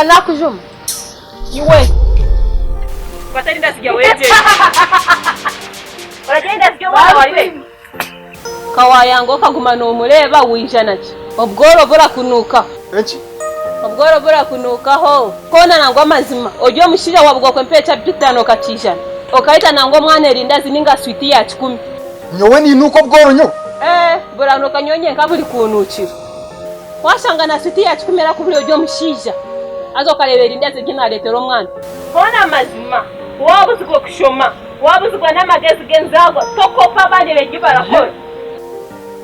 nakujuma. Iwe. Kwata erindazi ryawe ogyende. Orarya erindazi ry'omwana waawe? Ka waayanga okaguma noomureeba waija na ki? Obworo burakunuukaho. Enki? Obworo burakunuukaho. Hoona nangwa amazima ori omushaija waabugwa kwempa ekya bitaano okakiijana okahita nangwa omwana erindazi ninga switi ya kikumi. Nyowe niinuuka obworo nyowe? Eeh buranuuka nyowe nyenka buri kuunuukira. Waashanga na switi ya kikumi erakubura ori omushaija haza okareeba erindazi eri naareetera omwana. Hoona amazima waabuzibwa kushoma. Wabuzibwa n'amagezi g'enzaarwa, tokopa abandi ebi barakora.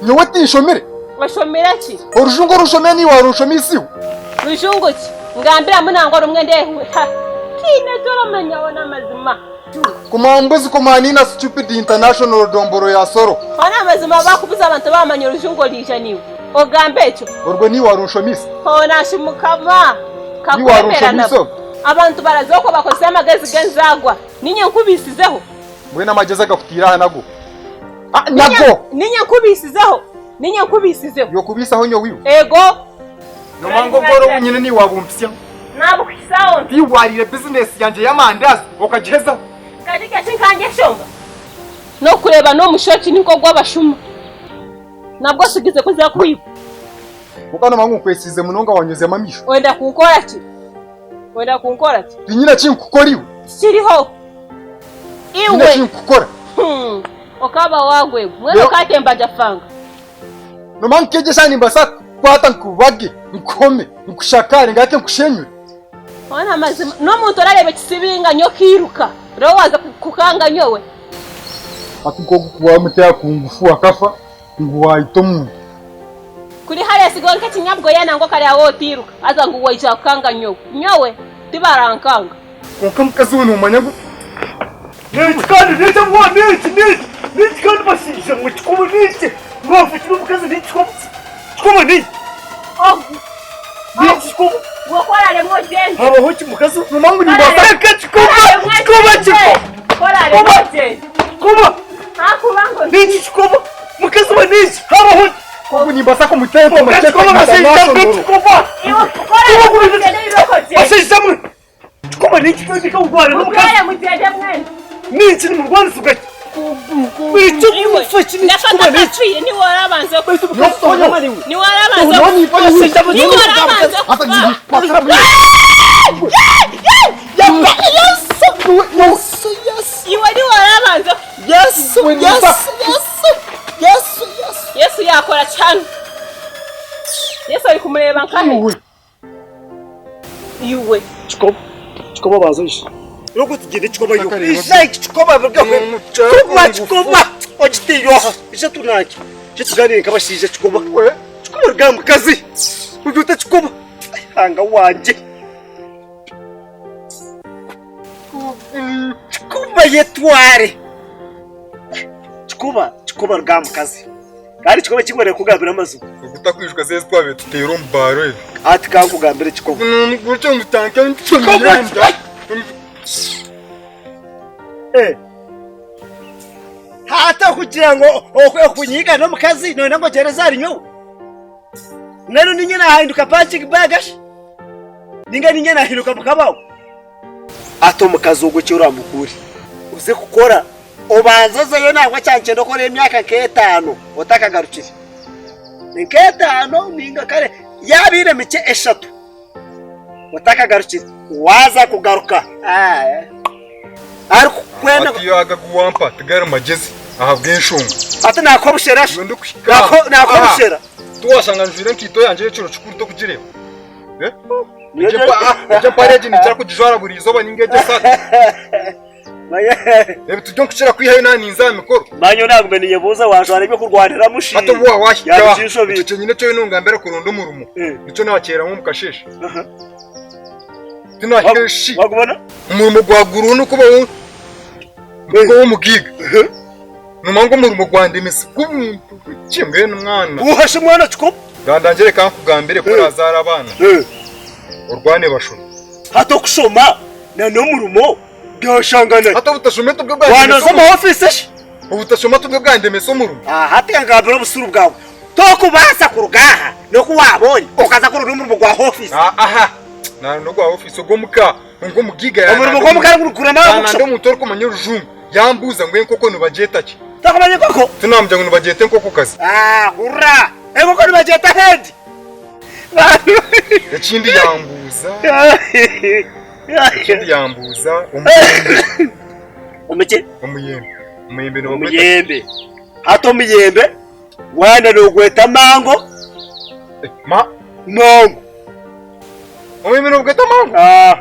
Nyowe tinshomire. Oshomire ki? Orujungu oru nshomire niiwe warushomeise iwe. Rujungu ki? Ngambiramu nangwa rumwe ndeehwe. Ha! Tihaine eki oramanyaho n'amazima. Kumambuzi kumanina stupid international dombolo ya soro. Hoona amazima bakubuza abantu bamanya orujungu oraija naiwe ogambe ekyo. Orwo niiwe warushomeise. Hoona shi mukama Niiwe kakwemera warushomeise nabo. orwo. Abantu baraza okwo bakozese amagezi g'enzaarwa. Niinye nkubiisizeho? Mbwenu amagyezi agakutiire aha nago? Ah, nago! Niinye nkubiisizeho? Niinye nkubiisizeho? Yokubiisaho nyowe iwe? Ego. Nomanya obworo obu nyine niiwe wabumpisyaho? Naabukuhisaho nta? Tiiwe wariire bizinesi yangye y'amandazi okagihezaho? Nkagirya ki nkangye eshonga? N'okureeba n'omushoki ni nk'ogw'abashuma. Nabwo osigize kuza kwiba. Kwonka nomanya ngu nkwesiize munonga wanyozyamu amaisho. Oyenda kunkora ki? Wenda kunkora ki? Tinyine ki nkukora iwe. Tikiriho. Tinyine Iwe. ki nkukora. Hmm. Okaba wagwegwa. Mbwenu Yo. okatemba jafanga. Nomanya nkegyesa nimbaasa kukwata nkubage, nkuhome, nkushakare ngaruke nkushenyure. Hoona amazima n'omuntu orareeba ekisibinga nyowe okairuka reero waaza kukanga nyowe. Hati nk'ogu ku waamuteera kungufu akafa ngu waita omuntu. Kuri hareesigwa nk'ekinyabwoya nangwa okariha waaba otairuka haza ngu waija kukanga nyowe. Nyowe tibarankanga. Kwonka mukazi we noomanya ngu. N'eki kandi n'eki abuha n'eki n'eki n'eki kandi bashaija mwe kikomo n'eki mwafukire omukazi n'eki kikomo kikomo n'eki n'eki kikomo Gwe ku oraremwa ogyende. habaho ki mukazi Noomanya ngu nimbaasa. reka kikomo kikomo kikomo Ku oraremwa ogyende. kikomo Hakuba ngu. n'eki kikomo mukazi we n'eki habaho ki Ogu nimbaasa kumuteeka omu Kikomo Chester bashaija mwe International. kikomo Iwe ku oraremwa ogyende iwe ogyende. bashaija mwe Kikoba n'eki twendeka kurwana n'omukazi. Mutware mugyende mwena. N'eki nimurwanisibwa ki? Icyo kufa ki n'eki kikoba n'eki? Niwe orabanza kufa. Baitu mukazi tohama niwe. Niwe orabanza kufa. Niwe orabanza kufa. Iwe niwe orabanza kufa. Yesu yakora ki hanu? Yesu ori kumureeba nkahe? Iwe. Kikoba. Kikoba banza oije. Nokwo tugyende kikoba yo. Ija kikoba bigaho. Kikoba kikoba. Ogitiire oha. Ija tunanke. Ija tuganire nk'abashaija kikoba. Kikoba ruga aha mukazi. Ori ota kikoba. Ruhanga wangye. Kikoba yetware. Kikoba kikoba ruga aha mukazi. Kandi kikoba kigwere kugambira amazima. Ogutakwijuka sezi twabaire tuteera omu baaro ebi. Ati kankugambire kikoba. Gutyo ngu tanke ntumyenda. Eh. Hata kugira ngu okunyiga n'omukazi noyenda ngu ogyere zaari nyowe. Mbwenu ninye nahinduka punching bag shi? Ninga ninye nahinduka mukabaho? Ati omukazi ogwo eki oramukure oze kukora Obanze ozeyo nangwa kyankyenda okore emyaka nk'etaano otakagarukire. Nk'etaano ninga kare yaaba eine mikye eshatu otakagarukire. Waaza kugaruka arikukwenda. Hati aga agu wampa tigari magyezi ahabw'enshonga. Hati nakuha obushera shi? Iwe ndikuhika aha. Nakuha obushera. Tiwashanga njwaire enkaito yangye y'ekiro kikuru tokugireeba? Egyo empare egi ninkira kugijwara buri izooba ninga egyo esaati. Ebi turi nkukira kwihayo naaba ninza aha mikoro. Manya naagume ninyebuuza waajwara eby'okurwaniramu shi? Hati obu waaba wahika aha, ekyo kyenyine eki oriyo nongambira kuronda omurimo, nikyo naakyeramu omu kasheeshe. Tinaahikayo shi. Omurimo gwa guriho n'okuba ow'omugaiga. Noomanya ngu omurimo gwandemesa kubuntu bukye mbwenu mwana. Oha shi mwana kikopo? Gandangye reka nkugambire ku oraazaara abaana, orwane bashome. Hati okushoma n'omurimo Byashangana. Hati obutashoma tubwe bwandemesa Wanoza omu omurimo. ofiisi shi? Obutashoma tubwe bwandemesa omurimo. Ah, hati ngambira obusiru bwawe. Tokubaasa kuruga aha n'oku waaba ori okaza kurunda omurimo gwa ofiisi. Ah, aha. Naronda ogwa ofiisi ogw'omuka kwonka omugaiga Omurimo gw'omuka gurikurema yananda omuntu orikumanya orujungu yambuuza ngu enkoko nibagyeta ki? Tokumanya enkoko? Tinamugira ngu nibagyeta enkokokazi. Ah, hurira! Enkoko nibagyeta hendi. Ekindi yambuuza ekindi yambuuza omuyembe. Omuki? Omuyembe. Omuyembe nibagweta ki? Omuyembe. Hati omuyembe Waana noogweta mango. Ma. Mango. Omwimi noogweta mango? Ah.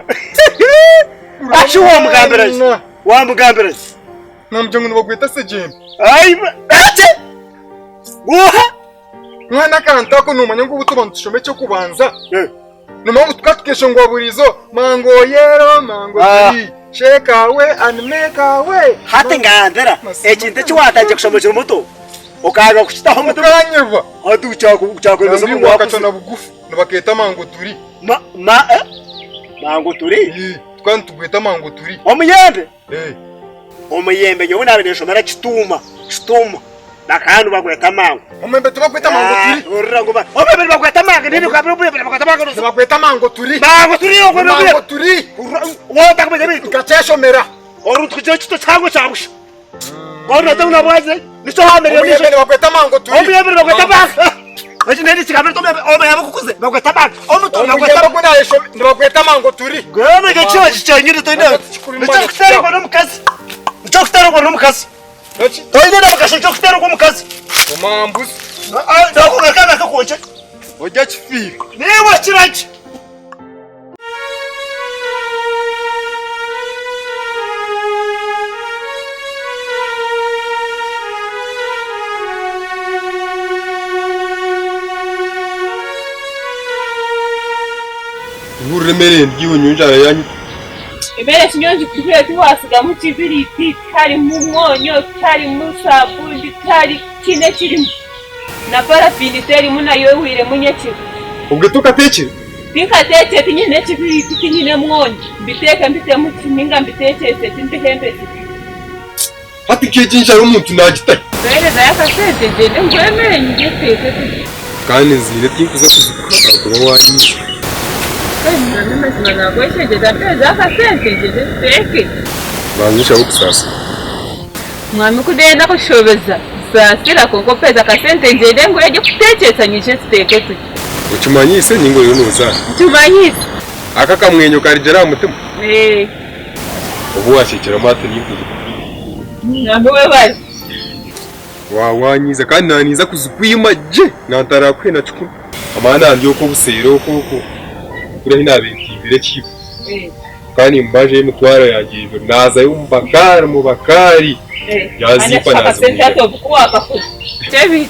Ashi wamugambira ki? Wamugambira ki? Namugira ngu nibagweta segyembe. Ai, ate! Guha! Mwana akantu ako noomanya ngu obu tuba nitushoma eky'okubanza. Eh. Nomanya ngu tukaba tukeshongora buri izooba mango yero mango Ah. turi shake away and make away. Hati ngambira ekintu eki watandikire kushoma okiri muto okanga kukitaho omutima Okanyebwa. hati kyakwemeza Nambwenu omu wakacwa wakuzi. na bugufu nibakeeta mango turi. Ma ma eh? Mango turi Ii, tukaba nitugweta mango turi. omuyembe Eh. Omuyembe nyowe naabaire ninshomera Kituuma, Kituuma bakaba nibagweta mango. Omuyembe tibagweta mango turi. Hurira ngu omuyembe nibagweta mango nini okambira omuyembe nibagweta mango. Nibagweta mango turi. Mango turi ogwo Mango turi. Waaba otakumanya bintu. Nkakyeshomera. Oru tukugira ekito kihango kya busha. Oru nabyo nabwaze nikyo hamerire Omuyembe nibagweta mango turi. Omuyembe nibagweta mango. Eki nari kigambire nti omuyembe okukuze nibagweta mango. Omuto nibagweta Omuyembe ogu nayeshome nibagweta mango turi. Mbwenu ekyo kiba kikyenyine toine nikyo kuteerwa n'omukazi. Nikyo kuteerwa n'omukazi. Toine n'omugasho nikyo kuteerwa omukazi. Omambuzi. Nakugaruka nakakwokye. Orya kifiire. Niiwe kiragye. Hurira emere ndya iwe nyowe enjara yanyita. Emere ekinyonyi kihurire tiwasigamu kibiriti, tiharimu mwonyo, tiharimu sabuuni, tihari tihaine ekirimu. Na parafini terimu nayo ehwairemu nyekiro. Obwe tokateekire? Tinkateekire tinyine kibiriti, tinyine mwonyo. Mbiteeke mbitemu ki ninga mbiteekyese ki mbihembese ki? Hati nk'egi enjara omuntu naagitahi? Mpeerezayo akasente ngyende ngure emere nyije nteeke turye. Kandi nziine tinkuza kuzikuha ahakuba waanyiiza. Mwami mazima nakweshengyeza mpeerezayo akasente ngyende nteeke. Banza oshabe okusaasirwa. Mwami ku ndenda kushobeza nsaasira kwonka ompeereze akasente ngyende ngure eby'okuteekyesa nyije tuteeke turye. Okimanyiise ninga oriyo noozaana? Nkimanyiise. Aka akamwenyo karugyire aha mutima? Ee. Obu waashekyeramu hati ninkuza. Mwami webare. Waawanyiiza kandi naaniiza kuzikwima gye nantarakuhe na kikumi. Amaani nandya okwo obuseere okwo okwo kuri ahi naabaire ntimbire ekiibo. Kandi nimbajayo emitwaro yangye ebiri naazayo omu bakaari omu bakaari yaziimpa nazimuha.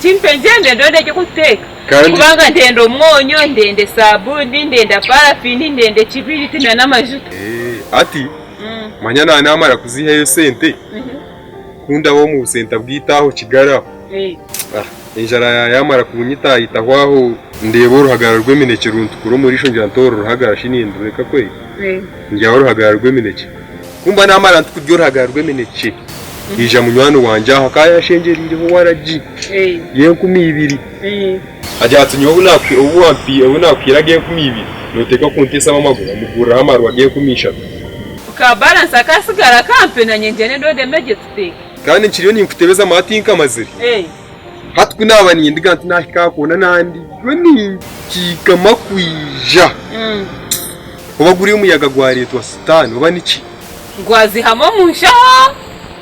Kimpe ngyende ndonde eky'okuteeka Kandi kubanga ndenda omwonyo, ndenda esabuuni, ndenda parafini, ndenda ekibiriti n'amajuta. Hati manya naamara kuzihayo esente ku ndaba omu busenta bwaitu aho Kigali aho enjara yaamara kunyitaayitaho aho ndeeba oruhagara rw'eminekye runtukura omu riisho ngira nti oru ruhagara shi nindureka kwe? Ndyaho oruhagara rw'eminekye. Ku mba naamara nti kurya oruhagara rw'eminekye, haija munywani wangye aho akaba yaashengyereireho waragi y'enkumi ibiri. Agira ati nyowe obu naakuhaire ag'enkumi ibiri, nooteekwa kunteesamu amaguru, amuguriraho amarwa g'enkumi ishatu. Ka balance akaasigara kampe nanye ngyende ndondemu egye tuteeke. Kandi nkiriyo ninkutebeza mara tinkamazire. Hati ku naaba nindiga nti naahika aha koona nandiyo ninkiikama kwija. Oba guri omuyaga gwareetwa sitaani oba niki? Gwazihamu omu nshaho?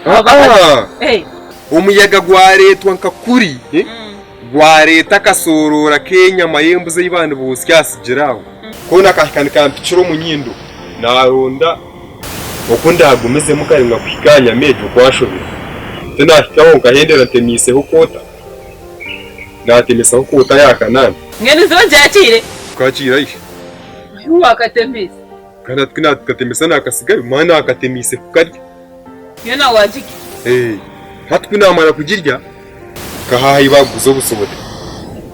Aa! Omuyaga gwareetwa nka kuri, gwareeta akasooroora k'enyama y'embuzi ei baaba niboosya aha sigiri aho. Koona kaahika nikampikira omu nyindo, naaronda oku ndaagumizemu karenga kuhika aha nyama egyo kwanshobera. Tinaahikaho nkahendera ntemiiseho koota, naatemesaho koota ya kanaana. Mbwenu zo ngyakiire? Okakiira ihe? Ahu waakatemiise? Kandi hati ku naakatemesa naakasigayo, manya naakatemiise kukarya. Yoona waagirya? Ee. Hati ku naamara kugirya, nkaha ahu baakuguza obusoda.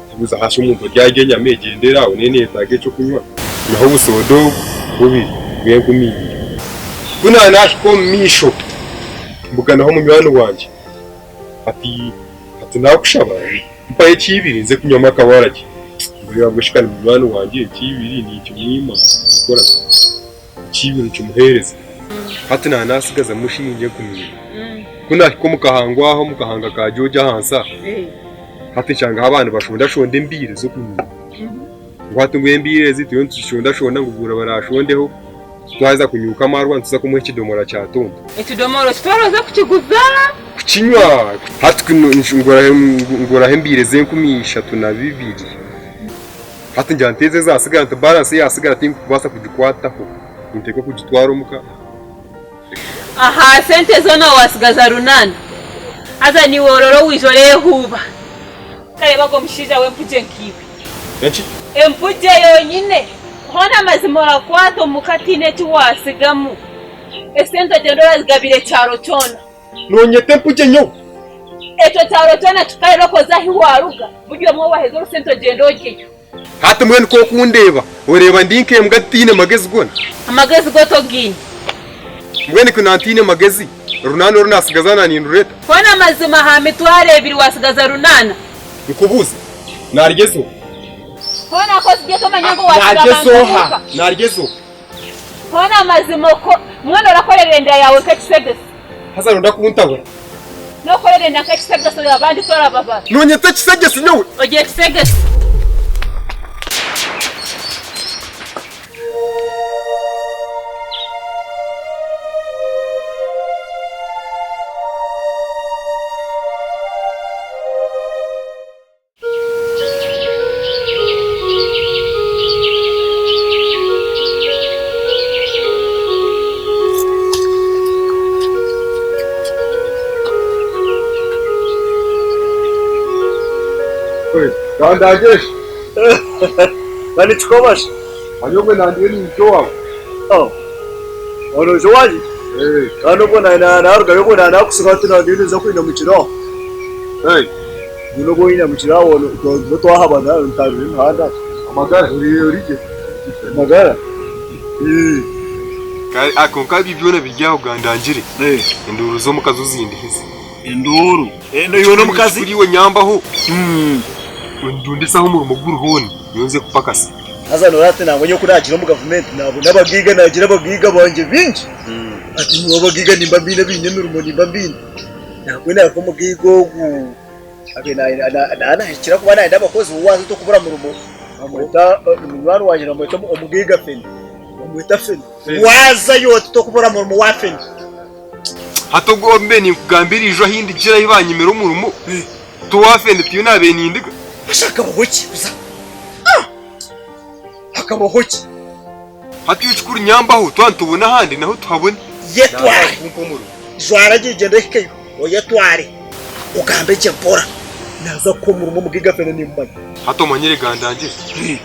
Nkabuuza hashi omuntu oryarya enyama egyendere aho nayo neetaaga eky'okunywa. Nyihaho obusoda obu bubiri bw'enkumi ibiri. Ku naahika omu maisho, mbuganaho munywani wangye ati, Ati naakushaba mpaho eky'ibiri nze kunywamu akawaragi. Kureeba ngu eshika ni munywani wangye ekyibiri ninkimwima kukora ekyibiri nikimuheereza. Hati naaba naatsigazamu shiringi enkumiina. Ku naahika omu kahango aho omu kahanga ka George ahansi aho, hati nshangaho abaana nibashondashonda embiire z'okunywa. Ngu hati ngu embiire ezi turiyo nituzishondashonda ngu buri baraashondeho twaheza kunyuuka amaarwa nituza kumuha ekidomora kya tonto. Ekidomora okitwara oze kukiguza? Kukinywa! Hati ku nguraho embiire z'enkumiishatu na bibiri. Hati ngira nti ezi ezaatsigara nti baransi eyaatsigara tindikubaasa kugikwataho, ninteekwa kugitwara omuka. Aha sente zoona waatsigaza runaana, haza naiwe orore owaija oreehuuba. Kareeba ogwo mushaija w'empugye nkaiwe. Enki? Empugye yonyine. Hoona amazima orakwata omuka tihaine eki waatsigamu. Esente ogyenda orazigabira ekyaro kyona. Noonyeta empugye nyowe? Ekyo kyaro kyona kikareeba okoze ahi waaruga, buri omwe waaheza orusente ogyenda oryeyo. Hati mbwenu ku okundeeba, oreeba ndi nk'embwa etaine magezi goona? Amagezi go togaine. Mbwenu ku naantaine magezi, runaana oru naatsigaza na nindureeta? Hoona amazima aha mitwaro ebiri waatsigaza runaana? Nkubuuze, naarya ezooba? Hoona ku ozirya tomanya ngu waatsiga Naarya abantu ezooha? omuka? Naarya ezooha? Hoona amazima okwo mbwenu orakorera enda yaawe nk'ekisegesi? Haza noyenda kuntabura? Nokorera enda nk'ekisegesi abandi torababara. Nonyeta ekisegesi nyowe? Ori ekisegesi. Kandagyesha. Bani kikobasha. Manya obwe nandiyo ninyija owawe. Oh. Ono oija owangye? Eh. Kandi obwo narugayo obwo nakusiga hati nandiyo ninza kwinamukira aho. Hey. Mbwenu obu oinamukire aho nibwo twahabana ntarura emihanda. Amagara ori origye. Amagara? Kare kwonka ebyo byona biri aho gandangire. Enduuru z'omuka zo zindihize. Enduuru? Iwe n'omukazi? Kuri iwe nyambaho. Ondundisaho omurimo guri hoona nyowe nze kupakasa. Haza noreeba hati nangwa nyowe ku naagiire omu gavumenti naabona abagaiga naagira abagaiga bangye baingi. Hati nyowe abagaiga nimba mbaine abaine emirimo nimba mbaine. Nangwa naaruga omugaiga ogu abe naahikira kuba naayenda abakozi we waaza tokubura murimo. Bamweta munywani wangye bamweta omugaiga Feni. Bamweta Feni. Waazayo oti tokubura murimo wa Feni. Hati ogwo mbe ninkugambira ijo ahi ndigira ahi banyimira omurimo, ti owa Feni tiyo naabaire nindiga. Haza hakabaho ki buza? Hakabaho ki? Hati iwe ekikuru nyambaho twaba nitubona ahandi naho tuhabone. Yetware. Jwara gye gyenda ohikeyo oyetware ogambe gye mpora naaza kukuha omurimo omugaiga Feni nimumanya. Hati omanyire gandangire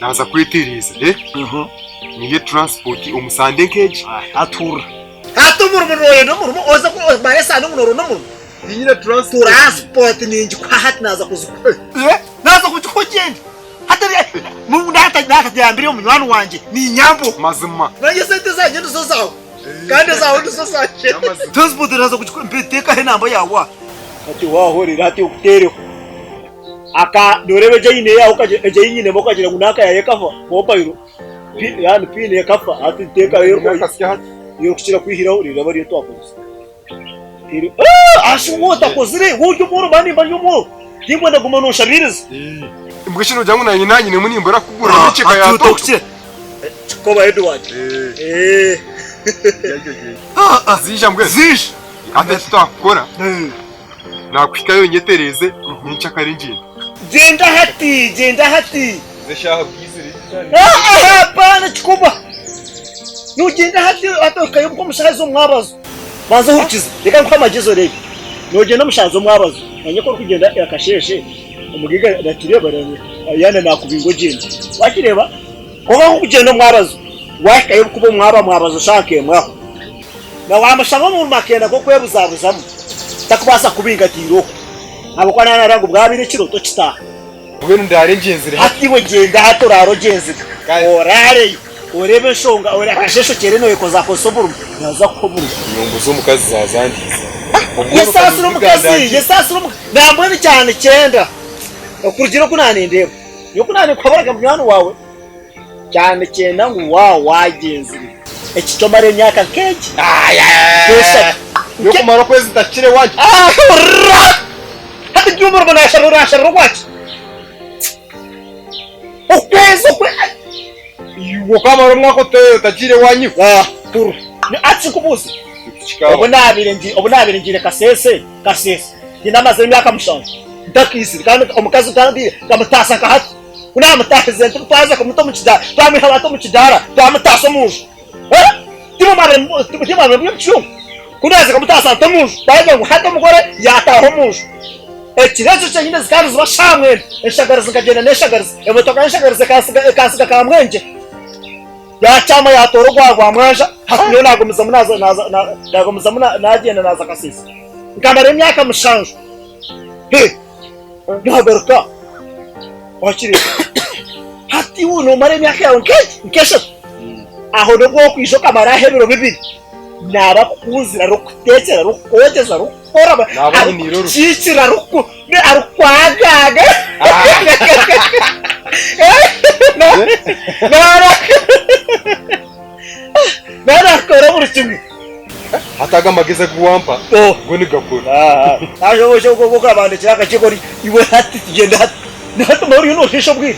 naaza kwetereeza niihe transport omu sande nk'egi. Hati hurira. Hati omurimo noyenda omurimo oze omare esande ngu noronda omurimo? Tinyine transport. Transport ningikuha hati naaza kuzikuha. Naaza kugikuha ogyende. Hati naatagambire munywani wangye niinyamba oku. Mazima. Nanye esente zangye nizo zaawe kandi ezaawe nizo zangye. Transport naaza kugikuha mpe teekaho enamba yaawe aha. Hati waahurira hati okuteereho aka nooreeba egi eine yaawe egi ei nyinemu okagira ngu n'aka yaawe ekafa mobayiro yaani piini ekafa hati teekaho ei orikukira kwihiraho reero abe ariyo twakozesa. Ashuba otakozire we ori omworo mani nimba ndi omworo timbwenda guma noshabiriza. Mbwenu shi nogira ngu nanye nanyinemu nimbura kukugurira emikyeka ya toto? Kikoba Edward. Ziija mbwenu. Ziija. Hati eki twakukora nakuhikayo nyetereze nyenkyakare ngyende. Gyenda hati, gyenda hati. Nze shaaha bwizire. Hapana Kikoba. Nogyenda hati hati ohikayo omu shaaha ez'omwabazo. Banza ohurikize, reka nkuhe amagezi oreebe. Nogyenda omu shaaha z'omwabazo, manya ku orikugyenda akasheeshe, omugaiga nakireeba yaana naakubinga ogyende. Wakireeba? Kwonka ku orikugyenda omwabazo, waahikayo obukuba omwaba mwabazo shaaha nk'emwe aho, na waamushanga omu makenda g'okwebuzabuzamu, takubaasa kukubinga ati irooko. Ahabw'okuba naaba naareeba ngu bwabaire ekiro tokitaaha. Mbwenu ndaare ngyenzire hati. Hati iwe gyenda hati oraare ogyenzire. Oraareyo. Oreebe enshonga, akasheeshe okyere noyekozakozesa oburimo, naaza kukuha omurimo. Enyombo z'omukazi zaazandiize. Yesaasire omukazi, yesaasire omukazi. Nambwenu kyanikyenda okurugiirira oku naanindeeba. Nyowe ku naanikuhaburaga munywani waawe, kyanikyenda ngu waaba waagyenzire eki kyomara emyaka nk'egi, nk'eshatu. Nyowe kumara okwezi ntahikire ewangye. Hurira! Hati gye omurimo naasharira oraasharira ogwaki? Okwezi okwe. Iwe okamara omwaka otagiire ewanyu? Hurira! Hati nkubuuze, obu naabaire obu naabaire ngiire Kasese, Kasese, nyine amazire emyaka mushanju ntakaizire kandi omukazi kandi nkamutaasa nka hati. Ku naamutaasize nti twaza kumuta omu kidaara, twamwiha bata omu kidaara twamutaasa omu nju. Timwe mwabaire muri omu kiyungu? Ku naaza nkamutaasa nti omu nju, twagira ngu hati omugore yaataaha omu nju. Ekiro ekyo kyenyine zikaba niziba shaaha mwenda, enshagarizi nkagyenda n'enshagarizi, emotoka y'enshagarizi ekantsiga Kamwengye. Yaakyama yaatoora ogwa Rwamwanja, hati nyowe naagumizamu naaza naaza naagumizamu naagyenda naaza Kasese. Nkamara emyaka mushanju. He! Naagaruka wakireeba. Hati iwe noomara emyaka yaawe nk'egi nk'eshatu. Aho nibwo orikwija okamara aho ebiro bibiri. Naaba akukunzire arikukuteekyera, arikukwogyeza, arikukukora, Naaba anyiniire orufu. arikukukiikira, ariku arikwagaaga. Naaba nakukora buri kimwe. Hati ago amagezi agu wampa go nigakora. Okabandikira akakiiko ori iwe hati tugyende hati. Hati oriyo nooshiisha obwire.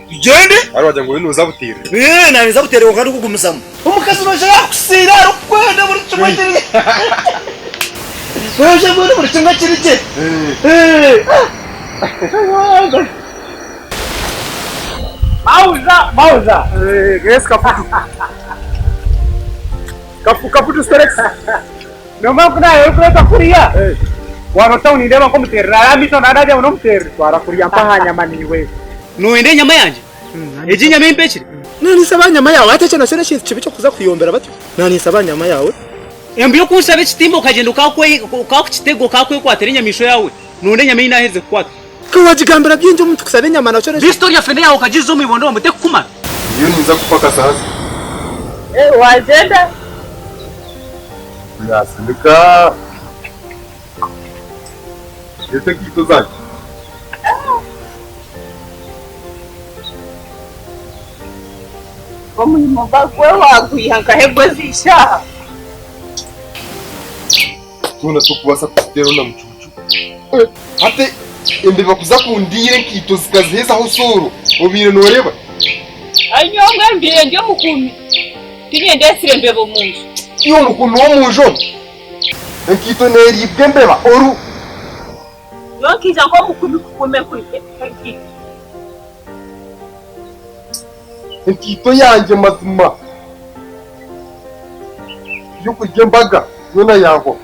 Tugyende. Hati wagira ngu oriyo nooza buteerere. Ee, naaba ninza buteerere kwonka ndikugumizamu. Omukazi noija yakusiira arikukwenda buri kimwe kiri gye. Noija mbwenu buri kimwe kiri gye. Mauza, mauza. Yes, Kaputu. Kapu, Kaputu Sterex. Nomba ku naaba orikureetwa kuriya, waaba otaho nindeeba nk'omuterera ari aha maisho naabe n'omuterera. Twara kuriya mpa aha nyama naiwe. Nooyenda enyama yangye? Egi enyama empekire. Naaninsaba aha nyama yaawe. Hati ekyo nakyo n'ekintu kibi ky'okuza kuyombera batyo. Naaninsaba aha nyama yaawe. Embu y'okunshaba ekitimba okagyenda okakukitega okakwekwatira enyamaishwa yaawe, noona enyama ei naaherize kukwata. Ka waagigambira bingi omuntu kusaba enyama nakyo n'ekintu. Beitu torya fene yaawe okagiiza omu ibondo omwo tekukumara? Ndiyo ninza kupakasa haza. Waagyenda? Yaasinika. Ese enkaito zangye. Omurimo gwe waagwiha nkahe gw'ezi shaaha? Twena turikubaasa kuziteeraho na mucuucu. Hati embeba kuza kundiira enkaito zikazihezaho sooro obaire nooreeba? Ai nyowe mbwenu mbaire ndi omukuumi, tiinye ndeetsire embeba omu nju. Iwe omukuumi w'omu nju omu, enkaito neeriibwa embeba oru. Nyowe nkaija nk'omukuumi kukuuma enkaito. Enkaito yangye mazima y'okurya embaga yoona yahwaho.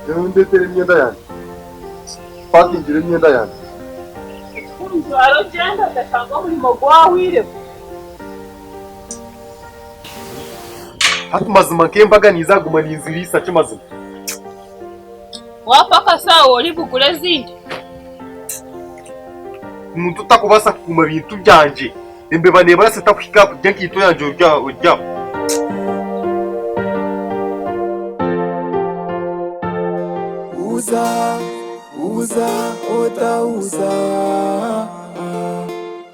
Reero ondeetere emyenda yangye. Mpakingire emyenda yangye. Ekikuru jwara ogyende otashanga omurimo gwahwireho. Hati mazima nk'embaga ninza kuguma ninziriisa ki mazima? Wafa akasaawa oribugura ezindi. Omuntu otakubaasa kukuuma bintu byangye, embeba neebaasa eta kuhika aha kurya enkaito yangye ori aho? Uza, uza, otauza.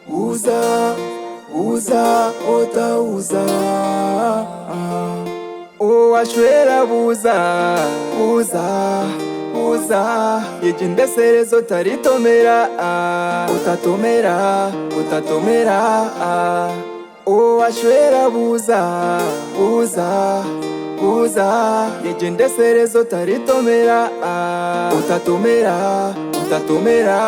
Uza, uza, otauza. Owashwera buuza, buuza, buuza Yegyendesereze otaritomera, otatomera, otatomera Owashwera buuza, buuza, buuza Yegyendesereze otaritomera, otatomera, otatomera.